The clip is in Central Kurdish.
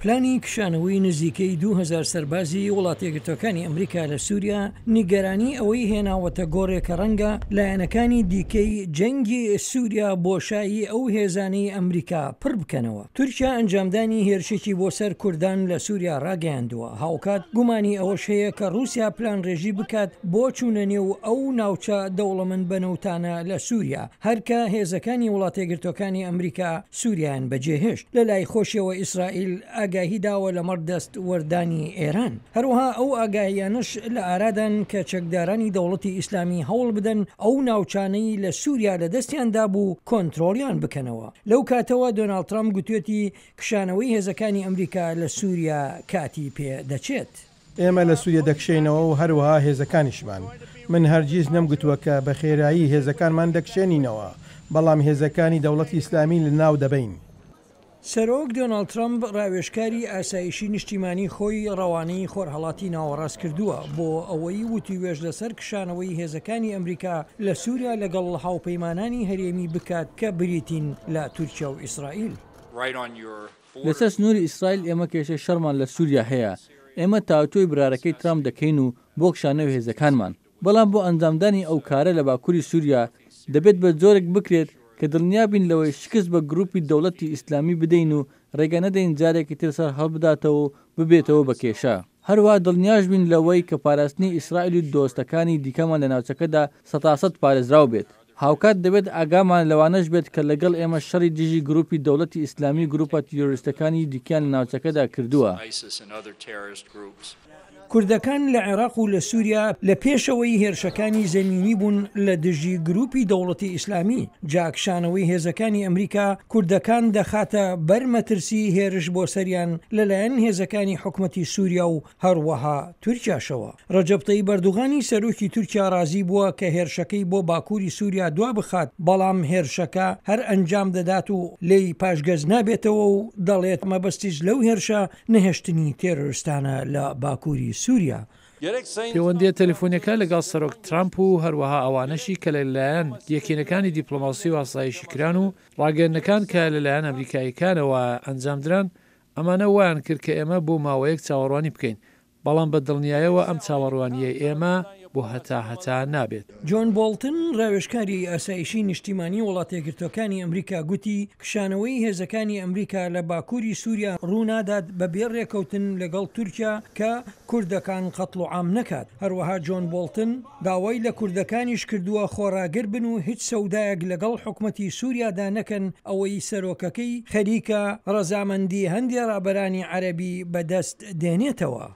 پلانی کشانەوەی نزیکەی 2000 سەربازی وڵاتەیەکگرتووەکانی ئەمریکا لە سووریا نیگەرانی ئەوەی هێناوەتە گۆڕێ کە ڕەنگە لایەنەکانی دیکەی جەنگی سووریا بۆشایی ئەو هێزانەی ئەمریکا پڕ بکەنەوە. تورکیا ئەنجامدانی هێرشێکی بۆ سەر کوردان لە سووریا ڕاگەیاندووە، هاوکات گومانی ئەوەش هەیە کە ڕووسیا پلانڕێژی بکات بۆ چوونە نێو ئەو ناوچە دەوڵەمەند بە نەوتانە لە سووریا هەر کە هێزەکانی وڵاتەیەکگرتووەکانی ئەمریکا سووریایان بەجێهێشت. لە لای خۆشیەوە ئیسرائیل ئاگاهی داوە لەمەڕ دەست وەردانی ئێران. هەروەها ئەو ئاگاهیانەش لە ئارادان کە چەکدارانی دەوڵەتی ئیسلامی هەوڵ بدەن ئەو ناوچانەی لە سووریا لە دەستیان دابوو کۆنترۆڵیان بکەنەوە. لەو کاتەوە دۆناڵد ترەمپ گوتوێتی کشانەوەی هێزەکانی ئەمریکا لە سووریا کاتی پێ دەچێت. ئێمە لە سووریە دەکشێینەوە و هەروەها هێزەکانیشمان. من هەرگیز نەمگوتووە کە بە خێرایی هێزەکانمان دەکشێنینەوە، بەڵام هێزەکانی دەوڵەتی ئیسلامی لەناو دەبەین. سەرۆک دۆناڵد ترەمپ ڕاوێژکاری ئاسایشی نیشتیمانی خۆی ڕەوانەی خۆرهەڵاتی ناوەڕاست کردووە بۆ ئەوەی وتووێژ لەسەر کشانەوەی هێزەکانی ئەمریکا لە سووریا لەگەڵ هاوپەیمانانی هەرێمی بکات کە بریتین لە تورکیا و ئیسرائیل. لەسەر سنووری ئیسرائیل ئێمە کێشەی شەڕمان لە سووریا هەیە، ئێمە تاوتوێی برارەکەی ترامپ دەکەین و بۆ کشانەوەی هێزەکانمان، بەڵام بۆ ئەنجامدانی ئەو کارە لە باکووری سووریا دەبێت بە جۆرێک بکرێت کە دڵنیا بین لەوەی شکست بە گرووپی دەوڵەتی ئیسلامی بدەین و ڕێگە نەدەین جارێکی تر سەر هەڵبداتەوە و ببێتەوە بە کێشە. هەروەها دڵنیاش بین لەوەی کە پاراستنی ئیسرائیل و دۆستەکانی دیکەمان لە ناوچەکەدا سەتاسەد پارێزراو بێت. هاوکات دەبێت ئاگامان لەوانەش بێت کە لەگەڵ ئێمە شەڕی دژی گروپی دەوڵەتی ئیسلامی و گروپە تیرۆریستەکانی دیکەیان لە ناوچەکەدا کردووە. کوردەکان لە عێراق و لە سوریا لە پێشەوەی هێرشەکانی زەمینی بوون لە دژی گروپی دەوڵەتی ئیسلامی، جا کشانەوەی هێزەکانی ئەمریکا کوردەکان دەخاتە بەر مەترسی هێرش بۆ سەریان لەلایەن هێزەکانی حکومەتی سوریا و هەروەها تورکیاشەوە. ڕەجەب تەیب ئەردوغانی سەرۆکی تورکیا ڕازی بووە کە هێرشەکەی بۆ باکووری سووریا دوابخات، بەڵام هێرشەکە هەر ئەنجام دەدات و لێی پاشگەز نابێتەوە و دەڵێت مەبەستیش لەو هێرشە نەهێشتنی تێرۆرستانە لە باکووری سووریا. پێوەندییە تەلەفۆنییەکە لەگەڵ سەرۆک ترامپ و هەروەها ئەوانەشی کە لە لایەن یەکینەکانی دیپلۆماسی و ئاسایشی کران و ڕاگەیەندنەکان کە لە لایەن ئەمریکاییەکانەوە ئەنجام دران، ئەمانە وایان کرد کە ئێمە بۆ ماوەیەک چاوەڕوانی بکەین، بەڵام بە دڵنیایەوە ئەم چاوەڕوانییەی ئێمە بۆ هەتا هەتا نابێت. جۆن بۆڵتن، راوێژکاری ئاسایشی نیشتیمانی وڵاتەیەکگرتووەکانی ئەمریکا گوتی، کشانەوەی هێزەکانی ئەمریکا لە باکووری سووریا روونادات بەبێ رێکەوتن لەگەڵ تورکیا کە کوردەکان قەتڵوعام نەکات. هەروەها جۆن بۆڵتن داوای لە کوردەکانیش کردووە خۆڕاگر بن و هیچ سەودایەک لەگەڵ حکومەتی سووریادا نەکەن، ئەوەی سەرۆکەکەی خەریکە رەزامەندی هەندێ رابەرانی عەرەبی بەدەست دێنێتەوە.